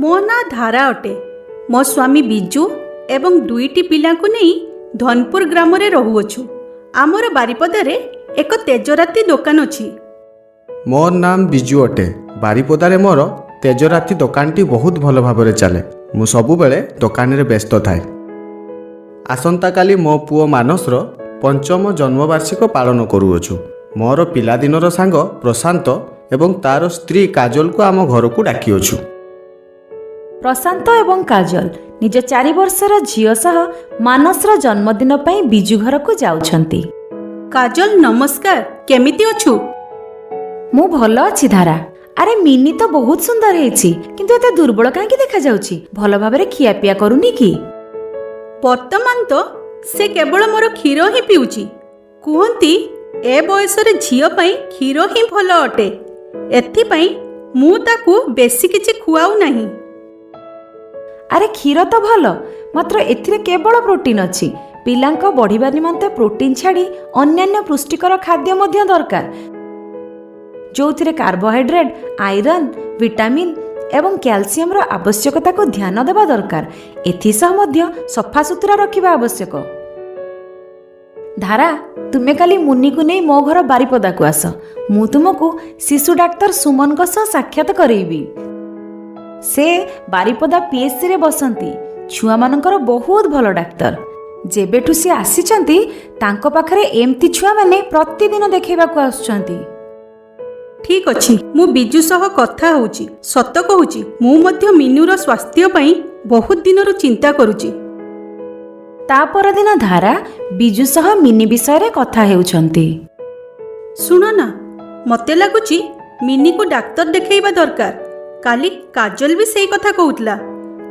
ମୋ ନାଁ ଧାରା ଅଟେ। ମୋ ସ୍ୱାମୀ ବିଜୁ ଏବଂ ଦୁଇଟି ପିଲାଙ୍କୁ ନେଇ ଧନପୁର ଗ୍ରାମରେ ରହୁଅଛୁ। ଆମର ବାରିପଦାରେ ଏକ ତେଜରାତି ଦୋକାନ ଅଛି। ମୋର ନାମ ବିଜୁ ଅଟେ। ବାରିପଦାରେ ମୋର ତେଜରାତି ଦୋକାନଟି ବହୁତ ଭଲ ଭାବରେ ଚାଲେ। ମୁଁ ସବୁବେଳେ ଦୋକାନରେ ବ୍ୟସ୍ତ ଥାଏ। ଆସନ୍ତାକାଲି ମୋ ପୁଅ ମାନସର ପଞ୍ଚମ ଜନ୍ମବାର୍ଷିକ ପାଳନ କରୁଅଛୁ। ମୋର ପିଲାଦିନର ସାଙ୍ଗ ପ୍ରଶାନ୍ତ ଏବଂ ତାର ସ୍ତ୍ରୀ କାଜଲକୁ ଆମ ଘରକୁ ଡାକିଅଛୁ। ପ୍ରଶାନ୍ତ ଏବଂ କାଜଲ ନିଜ 4 ବର୍ଷର ଝିଅ ସହ ମାନସର ଜନ୍ମଦିନ ପାଇଁ ବିଜୁ ଘରକୁ ଯାଉଛନ୍ତି। କାଜଲ, ନମସ୍କାର। କେମିତି ଅଛୁ? ମୁଁ ଭଲ ଅଛି ଧାରା। ଆରେ, ମିନି ତ ବହୁତ ସୁନ୍ଦର ହେଇଛି, କିନ୍ତୁ ଏତେ ଦୁର୍ବଳ କାହିଁକି ଦେଖାଯାଉଛି? ଭଲ ଭାବରେ ଖିଆପିଆ କରୁନି କି? ବର୍ତ୍ତମାନ ତ ସେ କେବଳ ମୋର କ୍ଷୀର ହିଁ ପିଉଛି। କୁହନ୍ତି, ଏ ବୟସରେ ଝିଅ ପାଇଁ କ୍ଷୀର ହିଁ ଭଲ ଅଟେ। ଏଥିପାଇଁ ମୁଁ ତାକୁ ବେଶୀ କିଛି ଖୁଆଉ ନାହିଁ। ଆରେ, କ୍ଷୀର ତ ଭଲ, ମାତ୍ର ଏଥିରେ କେବଳ ପ୍ରୋଟିନ୍ ଅଛି। ପିଲାଙ୍କ ବଢ଼ିବା ନିମନ୍ତେ ପ୍ରୋଟିନ୍ ଛାଡ଼ି ଅନ୍ୟାନ୍ୟ ପୁଷ୍ଟିକର ଖାଦ୍ୟ ମଧ୍ୟ ଦରକାର, ଯେଉଁଥିରେ କାର୍ବୋହାଇଡ୍ରେଟ୍, ଆଇରନ୍, ଭିଟାମିନ୍ ଏବଂ କ୍ୟାଲସିୟମର ଆବଶ୍ୟକତାକୁ ଧ୍ୟାନ ଦେବା ଦରକାର। ଏଥିସହ ମଧ୍ୟ ସଫାସୁତୁରା ରଖିବା ଆବଶ୍ୟକ। ଧାରା, ତୁମେ କାଲି ମୁନିକୁ ନେଇ ମୋ ଘର ବାରିପଦାକୁ ଆସ। ମୁଁ ତୁମକୁ ଶିଶୁ ଡାକ୍ତର ସୁମନଙ୍କ ସହ ସାକ୍ଷାତ କରେଇବି। ସେ ବାରିପଦା ପିଏଚସିରେ ବସନ୍ତି। ଛୁଆମାନଙ୍କର ବହୁତ ଭଲ ଡାକ୍ତର। ଯେବେଠୁ ସେ ଆସିଛନ୍ତି, ତାଙ୍କ ପାଖରେ ଏମିତି ଛୁଆମାନେ ପ୍ରତିଦିନ ଦେଖେଇବାକୁ ଆସୁଛନ୍ତି। ଠିକ୍ ଅଛି, ମୁଁ ବିଜୁ ସହ କଥା ହେଉଛି। ସତ କହୁଛି, ମୁଁ ମଧ୍ୟ ମିନୁର ସ୍ୱାସ୍ଥ୍ୟ ପାଇଁ ବହୁତ ଦିନରୁ ଚିନ୍ତା କରୁଛି। ତା ପରଦିନ ଧାରା ବିଜୁ ସହ ମିନି ବିଷୟରେ କଥା ହେଉଛନ୍ତି। ଶୁଣ ନା, ମୋତେ ଲାଗୁଛି ମିନିକୁ ଡାକ୍ତର ଦେଖେଇବା ଦରକାର। କାଲି କାଜଲ ବି ସେଇ କଥା କହୁଥିଲା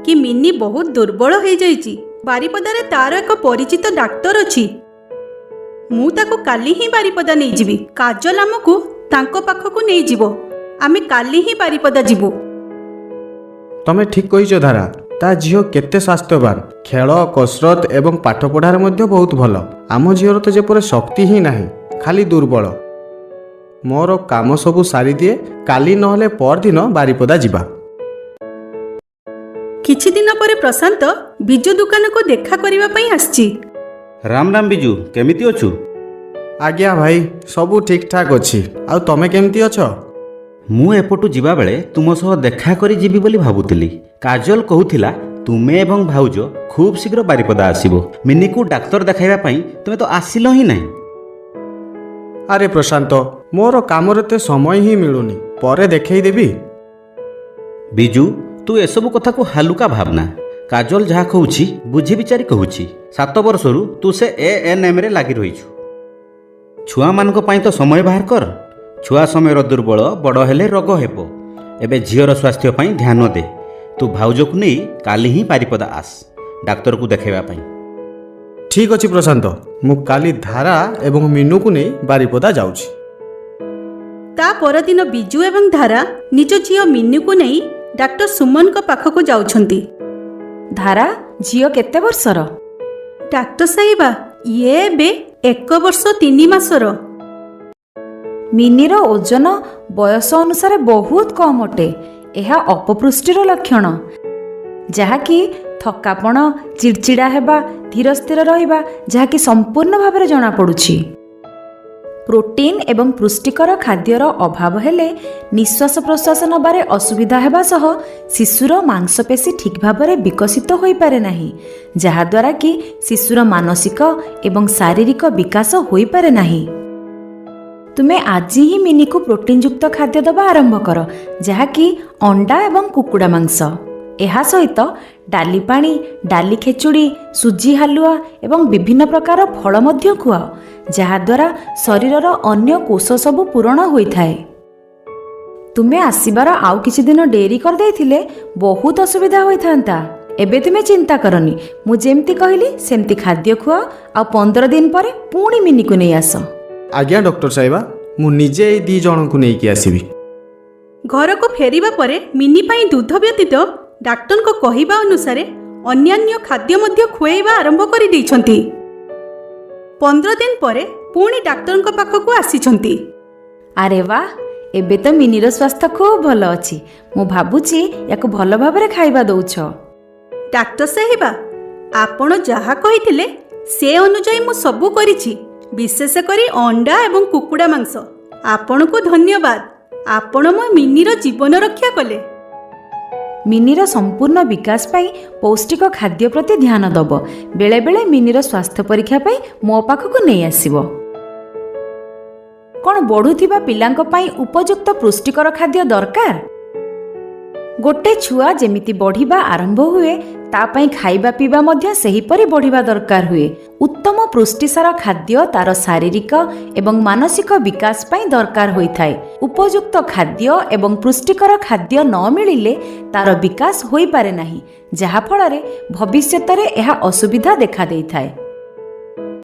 କି ମିନି ବହୁତ ଦୁର୍ବଳ ହେଇଯାଇଛି। ବାରିପଦାରେ ତାର ଏକ ପରିଚିତ ଡାକ୍ତର ଅଛି। ମୁଁ ତାକୁ କାଲି ହିଁ ବାରିପଦା ନେଇଯିବି। କାଜଲ ଆମକୁ ତାଙ୍କ ପାଖକୁ ନେଇଯିବ। ଆମେ କାଲି ହିଁ ବାରିପଦା ଯିବୁ। ତମେ ଠିକ୍ କହିଛ ଧାରା। ତା ଝିଅ କେତେ ସ୍ୱାସ୍ଥ୍ୟବାନ। ଖେଳ, କସରତ ଏବଂ ପାଠପଢ଼ାରେ ମଧ୍ୟ ବହୁତ ଭଲ। ଆମ ଝିଅର ତ ଯେପରି ଶକ୍ତି ହିଁ ନାହିଁ, ଖାଲି ଦୁର୍ବଳ। ମୋର କାମ ସବୁ ସାରିଦିଏ। କାଲି ନହେଲେ ପରଦିନ ବାରିପଦା ଯିବା। କିଛି ଦିନ ପରେ ପ୍ରଶାନ୍ତ ବିଜୁ ଦୋକାନକୁ ଦେଖା କରିବା ପାଇଁ ଆସିଛି। ରାମ ରାମ ବିଜୁ, କେମିତି ଅଛୁ? ଆଜ୍ଞା ଭାଇ, ସବୁ ଠିକ୍ ଠାକ୍ ଅଛି। ଆଉ ତମେ କେମିତି ଅଛ? ମୁଁ ଏପଟୁ ଯିବାବେଳେ ତୁମ ସହ ଦେଖା କରି ଯିବି ବୋଲି ଭାବୁଥିଲି। କାଜଲ କହୁଥିଲା, ତୁମେ ଏବଂ ଭାଉଜ ଖୁବ୍ ଶୀଘ୍ର ବାରିପଦା ଆସିବ ମିନିକୁ ଡାକ୍ତର ଦେଖାଇବା ପାଇଁ। ତୁମେ ତ ଆସିଲ ହିଁ ନାହିଁ। ଆରେ ପ୍ରଶାନ୍ତ, ମୋର କାମରେ ତ ସମୟ ହିଁ ମିଳୁନି। ପରେ ଦେଖେଇଦେବି। ବିଜୁ, ତୁ ଏସବୁ କଥାକୁ ହାଲୁକା ଭାବନା। କାଜଲ ଯାହା କହୁଛି, ବୁଝି ବିଚାରି କହୁଛି। 7 ବର୍ଷରୁ ତୁ ସେ ଏଏନ୍ଏମ୍ରେ ଲାଗି ରହିଛୁ। ଛୁଆମାନଙ୍କ ପାଇଁ ତ ସମୟ ବାହାର କର। ଛୁଆ ସମୟର ଦୁର୍ବଳ ବଡ଼ ହେଲେ ରୋଗ ହେବ। ଏବେ ଝିଅର ସ୍ୱାସ୍ଥ୍ୟ ପାଇଁ ଧ୍ୟାନ ଦେ। ତୁ ଭାଉଜକୁ ନେଇ କାଲି ହିଁ ବାରିପଦା ଆସ ଡାକ୍ତରକୁ ଦେଖାଇବା ପାଇଁ। ଠିକ୍ ଅଛି ପ୍ରଶାନ୍ତ, ମୁଁ କାଲି ଧାରା ଏବଂ ମିନୁକୁ ନେଇ ବାରିପଦା ଯାଉଛି। ତା ପରଦିନ ବିଜୁ ଏବଂ ଧାରା ନିଜ ଝିଅ ମିନୁକୁ ନେଇ ଡାକ୍ତର ସୁମନଙ୍କ ପାଖକୁ ଯାଉଛନ୍ତି। ଧାରା, ଝିଅ କେତେ ବର୍ଷର? ଡାକ୍ତର ସାହିବା, ଇଏ ଏବେ 1 ବର୍ଷ 3 ମାସର। ମିନିର ଓଜନ ବୟସ ଅନୁସାରେ ବହୁତ କମ୍ ଅଟେ। ଏହା ଅପପୁଷ୍ଟିର ଲକ୍ଷଣ, ଯାହାକି ଥକାପଣ, ଚିଡ଼ଚିଡ଼ା ହେବା, ଧୀର ସ୍ଥିର ରହିବା, ଯାହାକି ସମ୍ପୂର୍ଣ୍ଣ ଭାବରେ ଜଣାପଡ଼ୁଛି। ପ୍ରୋଟିନ୍ ଏବଂ ପୁଷ୍ଟିକର ଖାଦ୍ୟର ଅଭାବ ହେଲେ ନିଶ୍ୱାସ ପ୍ରଶ୍ୱାସ ନେବାରେ ଅସୁବିଧା ହେବା ସହ ଶିଶୁର ମାଂସପେଶୀ ଠିକ୍ ଭାବରେ ବିକଶିତ ହୋଇପାରେ ନାହିଁ, ଯାହାଦ୍ୱାରା କି ଶିଶୁର ମାନସିକ ଏବଂ ଶାରୀରିକ ବିକାଶ ହୋଇପାରେ ନାହିଁ। ତୁମେ ଆଜି ହିଁ ମିନିକୁ ପ୍ରୋଟିନ୍ଯୁକ୍ତ ଖାଦ୍ୟ ଦେବା ଆରମ୍ଭ କର, ଯାହାକି ଅଣ୍ଡା ଏବଂ କୁକୁଡ଼ା ମାଂସ। ଏହା ସହିତ ଡାଲି ପାଣି, ଡାଲି ଖେଚୁଡ଼ି, ସୁଜି ହାଲୁଆ ଏବଂ ବିଭିନ୍ନ ପ୍ରକାର ଫଳ ମଧ୍ୟ ଖୁଆଅ, ଯାହାଦ୍ୱାରା ଶରୀରର ଅନ୍ୟ କୋଷ ସବୁ ପୂରଣ ହୋଇଥାଏ। ତୁମେ ଆସିବାର ଆଉ କିଛି ଦିନ ଡେରି କରିଦେଇଥିଲେ ବହୁତ ଅସୁବିଧା ହୋଇଥାନ୍ତା। ଏବେ ତୁମେ ଚିନ୍ତା କରନି। ମୁଁ ଯେମିତି କହିଲି ସେମିତି ଖାଦ୍ୟ ଖୁଆଅ ଆଉ 15 ଦିନ ପରେ ପୁଣି ମିନିକୁ ନେଇ ଆସ। ଆଜ୍ଞା ଡକ୍ଟର ସାହିବା, ମୁଁ ନିଜେ ଏଇ ଦୁଇ ଜଣଙ୍କୁ ନେଇକି ଆସିବି। ଘରକୁ ଫେରିବା ପରେ ମିନି ପାଇଁ ଦୁଧ ବ୍ୟତୀତ ଡାକ୍ତରଙ୍କ କହିବା ଅନୁସାରେ ଅନ୍ୟାନ୍ୟ ଖାଦ୍ୟ ମଧ୍ୟ ଖୁଆଇବା ଆରମ୍ଭ କରିଦେଇଛନ୍ତି। 15 ଦିନ ପରେ ପୁଣି ଡାକ୍ତରଙ୍କ ପାଖକୁ ଆସିଛନ୍ତି। ଆରେ ବାଃ! ଏବେ ତ ମିନିର ସ୍ୱାସ୍ଥ୍ୟ ଖୁବ୍ ଭଲ ଅଛି। ମୁଁ ଭାବୁଛି ୟାକୁ ଭଲ ଭାବରେ ଖାଇବା ଦଉଛ। ଡାକ୍ତର ସାହେବା, ଆପଣ ଯାହା କହିଥିଲେ ସେ ଅନୁଯାୟୀ ମୁଁ ସବୁ କରିଛି, ବିଶେଷ କରି ଅଣ୍ଡା ଏବଂ କୁକୁଡ଼ା ମାଂସ। ଆପଣଙ୍କୁ ଧନ୍ୟବାଦ, ଆପଣ ମୋ ମିନିର ଜୀବନ ରକ୍ଷା କଲେ। ମିନିର ସମ୍ପୂର୍ଣ୍ଣ ବିକାଶ ପାଇଁ ପୌଷ୍ଟିକ ଖାଦ୍ୟ ପ୍ରତି ଧ୍ୟାନ ଦେବ। ବେଳେବେଳେ ମିନିର ସ୍ୱାସ୍ଥ୍ୟ ପରୀକ୍ଷା ପାଇଁ ମୋ ପାଖକୁ ନେଇ ଆସିବ। କ'ଣ ବଢ଼ୁଥିବା ପିଲାଙ୍କ ପାଇଁ ଉପଯୁକ୍ତ ପୁଷ୍ଟିକର ଖାଦ୍ୟ ଦରକାର? ଗୋଟେ ଛୁଆ ଯେମିତି ବଢ଼ିବା ଆରମ୍ଭ ହୁଏ, ତା ପାଇଁ ଖାଇବା ପିଇବା ମଧ୍ୟ ସେହିପରି ବଢ଼ିବା ଦରକାର ହୁଏ। ଉତ୍ତମ ପୃଷ୍ଟିସାର ଖାଦ୍ୟ ତାର ଶାରୀରିକ ଏବଂ ମାନସିକ ବିକାଶ ପାଇଁ ଦରକାର ହୋଇଥାଏ। ଉପଯୁକ୍ତ ଖାଦ୍ୟ ଏବଂ ପୁଷ୍ଟିକର ଖାଦ୍ୟ ନ ମିଳିଲେ ତାର ବିକାଶ ହୋଇପାରେ ନାହିଁ, ଯାହାଫଳରେ ଭବିଷ୍ୟତରେ ଏହା ଅସୁବିଧା ଦେଖାଦେଇଥାଏ।